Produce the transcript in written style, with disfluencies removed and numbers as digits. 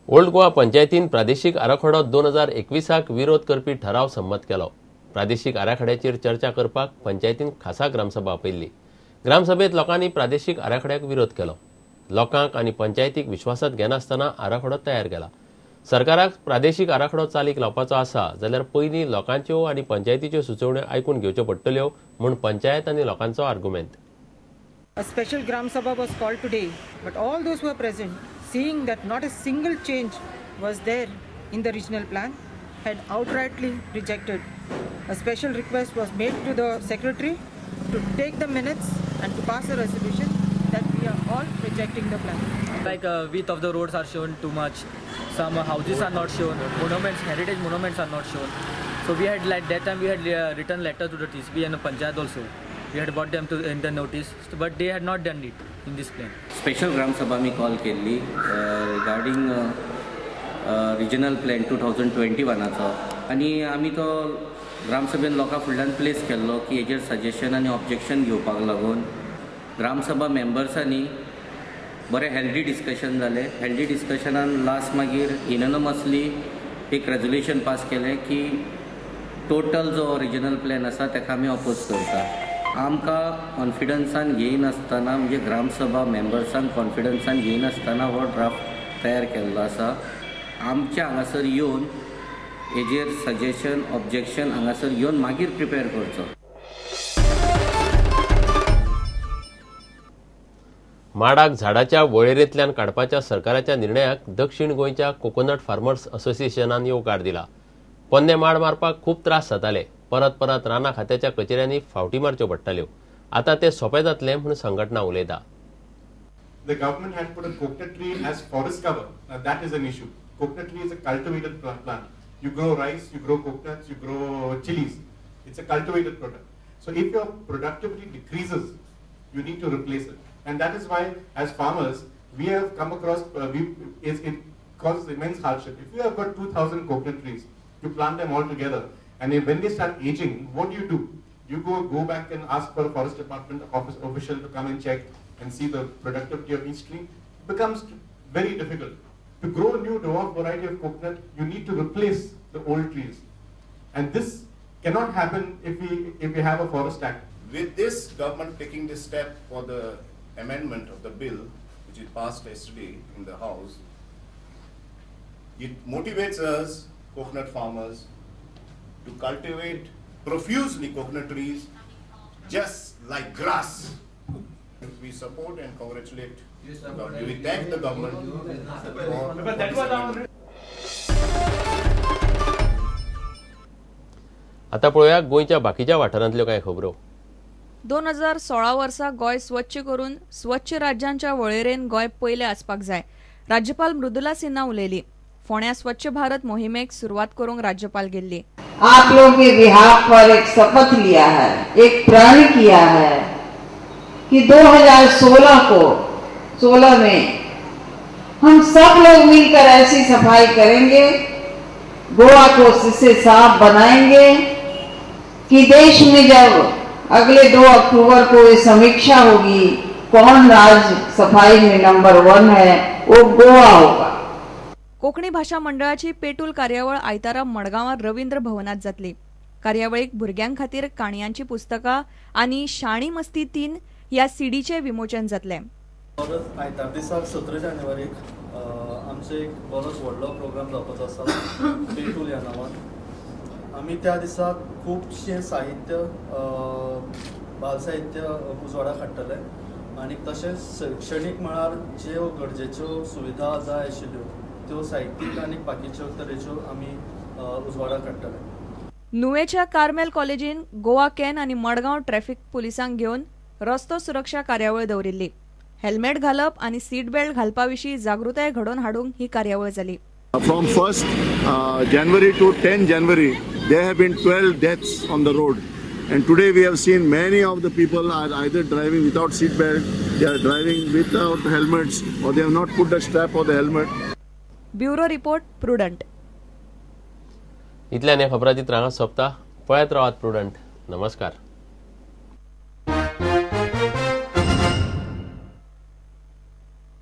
Old Goa पंचायतीन प्रादेशीक आराखडो 2021 विरोध करपी ठराव संमत केलो. प्रादेशीक आराखड्याचेर चर्चा करपाक पंचायतीन खासा ग्रामसभा आपयल्ली. ग्रामसभेत लोकांनी प्रादेशीक आराखड्याक विरोध केलो. लोकांक आनी पंचायतीक विश्वासात घेनासतना आराखडो तयार केला. सरकाराक प्रादेशीक आराखडो चालीक लावपाचो आसा जाल्यार पयलीं लोकांच्यो आनी पंचायतीच्यो सुचोवण्यो आयकून घेवच्यो पडटल्यो म्हूण पंचायत आनी लोकांचो आर्गुमेंत. A special Gram Sabha was called today, but all those who were present, seeing that not a single change was there in the regional plan, had outrightly rejected. A special request was made to the secretary to take the minutes and to pass a resolution that we are all rejecting the plan. Like width of the roads are shown too much, some houses are not shown, monuments, heritage monuments are not shown. So we had, like that time we had written letter to the TCB and the Panchayat also. We had brought them to in the notice, but they had not done it in this plan. Special Gram Sabha me call केल्ली regarding regional plan 2021 आनी आमी तो ग्रामसभेन लोकां फुडल्यान place केल्लो की हेजेर suggestion आनी ऑब्जेक्शन घेवपाक लागून ग्रामसभा मेंबर्सांनी बरें हेल्दी डिस्कशन जालें. हेल्दी डिस्कशनान लास्ट मागीर युनॅनिमसली एक रेजोल्युशन पास केलें की टोटल जो रिजनल प्लॅन आसा ताका आमी ऑपोज करता. आमकां कॉन्फिडन्सान घेयनासतना, म्हणजे ग्रामसभा मेंबर्सांक कॉन्फिडन्सान घेयनासतना हो ड्राफ्ट तयार केल्लो आसा. आमच्या हांगासर येवन हेजेर सजेशन ऑब्जेक्शन हांगासर येवन मागीर प्रिपेर करचो. माडाक झाडाच्या वळेरेंतल्यान काडपाच्या सरकाराच्या निर्णयाक दक्षिण गोंयच्या कोकोनट फार्मर्स असोसिएशनान येवकार दिला. पोन्ने माड मारपाक खूब त्रास जाताले. परत परत रानां खात्याच्या कचेऱ्यांनी फावटी मारच्यो पडटाल्यो. आतां ते सोंपें जातलें म्हूण संघटना उलयता. The government had put a coconut tree as forest cover. Now that is an issue. Coconut tree is a cultivated plant. You grow rice, you grow coconuts, you grow chilies. It's a cultivated product. So if your productivity decreases, you need to replace it. And that is why, as farmers, we have come across, it causes immense hardship. If you have got 2,000 coconut trees, you plant them all together, and when they start aging, what do you do? You go back and ask for a forest department office official to come and check and see the productivity of each tree. It becomes very difficult. To grow a new dwarf variety of coconut, you need to replace the old trees. And this cannot happen if we have a forest act. With this government taking this step for the amendment of the bill, which is passed yesterday in the House, it motivates us, coconut farmers, to cultivate profusely coconut trees just like grass. We support and congratulate the government. We thank the government for this amendment. आता पळोवया गोंयच्या बाकीच्या वाठारांतल्यो कांय खबरो. 2016 वर्सा गोंय स्वच्छ करून स्वच्छ राज्यांच्या वळेरेन गोंय पयले आसपाक जाय, राज्यपाल मृदुला सिन्हा उलयली. फोंड्या स्वच्छ भारत मोहिमेक सुरवात करूंक राज्यपाल गेल्ली. आप लोगों के बिहाफ पर एक शपथ लिया है, एक प्रण किया है कि 2016 को 16 में हम सब लोग मिलकर ऐसी सफाई करेंगे, गोवा को इससे साफ बनाएंगे कि देश में जब अगले 2 अक्टूबर को ये समीक्षा होगी कौन राज्य सफाई में नंबर 1 है, वो गोवा होगा. कोंकणी भाशा मंडळाची पेटूल कार्यावळ आयतारा मडगांवां रवींद्र भवनात जातली. कार्यावळीक भुरग्यां खातीर काणयांची पुस्तकां आनी शाणी मस्ती 3 ह्या सीडीचें विमोचन जातलें. आयतार दिसा 17 जानेवारीक आमचो एक बरोच व्हडलो प्रोग्राम जावपाचो आसा पेटूल ह्या नांवान. आमी त्या दिसा खुबशें साहित्य, बाल साहित्य उजवाडाक हाडटले आनी तशेंच शैक्षणीक मळार ज्यो गरजेच्यो सुविधा जाय आशिल्ल्यो त्यो साहित्यीक आनी बाकीच्यो तरेच्यो आमी उजवाडाक हाडटले. नुवेच्या कार्मेल कॉलेजीन गोवा can आनी मडगांव ट्रॅफिक पुलिसांक घेवन रस्तो सुरक्षा कार्यावळ दवरिल्ली. हेल्मेट घालप आनी सीट बेल्ट घालपा विशीं जागृताय घडोवन हाडूंक ही कार्यावळ जाली. From 1st January to 10 January, there have been 12 deaths on the road. And today we have seen many of the people are either driving without seat belt, they are driving without helmets, or they have not put the strap on the helmet. Bureau report, Prudent. इतल्यान हे खबराचित्र हांगा सोंपता. पळयत रावात prudent. नमस्कार.